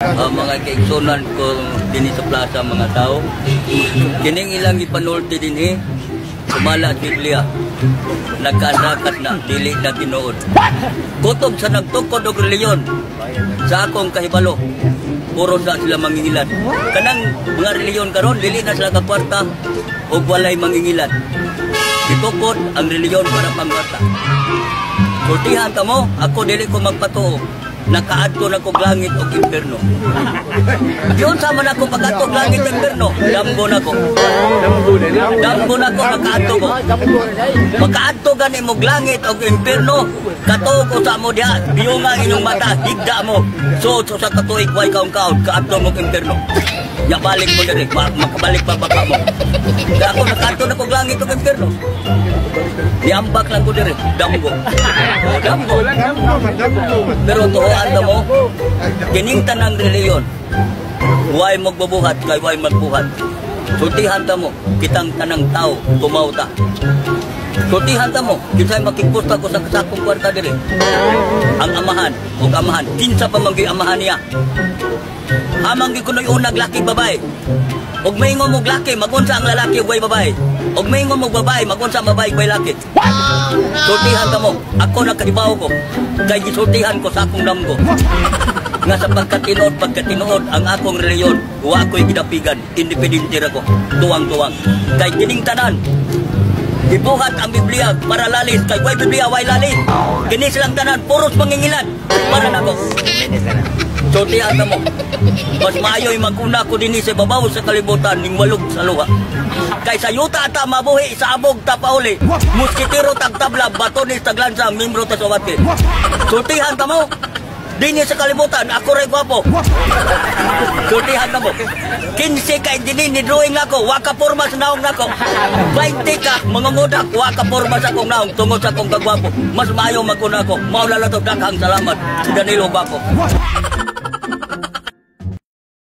Ang mga kaigsunan ko dinhi sa plaza, mga tao. Kining ilang ipanulti dinhi, sumala sa Biblia. Nagkaanakat na, dili na tinuod. Kutob sa nagtukod og reliyon, sa akong kahibalo, puro sa sila mangingilad. Kanang mga reliyon karon, dili na sila kakwarta ug walay mangingilad. Gitukod ang reliyon para pangwarta. Sultihan ka mo, ako dili ko magpatuo. Nakaadto na kog langit og impierno. Yun sa man ako pag-adto og langit, impierno, damgo na ko. Damgo na ko, nakaadto ko. Makaadto gani mo langit og impierno, katuo ko sa mo diha, biyunga inyong mata, higda mo. So, so sa katuig, way kaon kaon, kaadto mo og impierno. Ya balik mo diri, makabalik pa baka mo. Kaya ako nakaadto na kog langit og impierno. Niambak lang ko diri, damgo. Oh, damgo. Pero tuohan na mo, kining tanang reliyon, way magbubuhat kay way magbuhat. Sultihan ta mo, kitang tanang tao, tumaw ta. Sultihan ta mo, kinsay makigpusta ko sa kasakong kwarta diri. Ang amahan, ug amahan, kinsa pa man gyud amahan niya. Amang gyud kuno'y unag laki babae. Ug maingon mo laki, magunsa ang lalaki ug way babae. Ug maingon mo babae, magunsa ang babae ug way laki. Sultihan ka mo, ako nakahibaw ko. Kay gisultihan ko sa akong damgo. Nga sa pagkatinuod, pagkatinuod ang akong reliyon, wa ako'y gidapigan, independente ra ko, tuwang-tuwang. Kay kining tanan, gibuhat ang Biblia para lalis, kay way Biblia, way lalis. Kini silang tanan, puros mangingilad, para nako. Sultihan ka mo, mas maayo'y maguna ko dinhi sa babaw sa kalibutan, ning walog sa luha. Kay sa yuta ta mabuhi, sa abog ta pauli. Muskitero tag tabla, batonis tag lansang, membro ta sa wati. Sultihan ta mo, dinhi sa kalibutan, ako ray gwapo. Sultihan ta mo. 15 ka dini ni drawing nako, wa ka porma sa naong nako. 20 ka mga ngudak, wa ka porma sa akong naong tungod sa akong kagwapo. Mas maayo maguna ko. Mao na lang to, daghang salamat. Si Danilo Gwapo.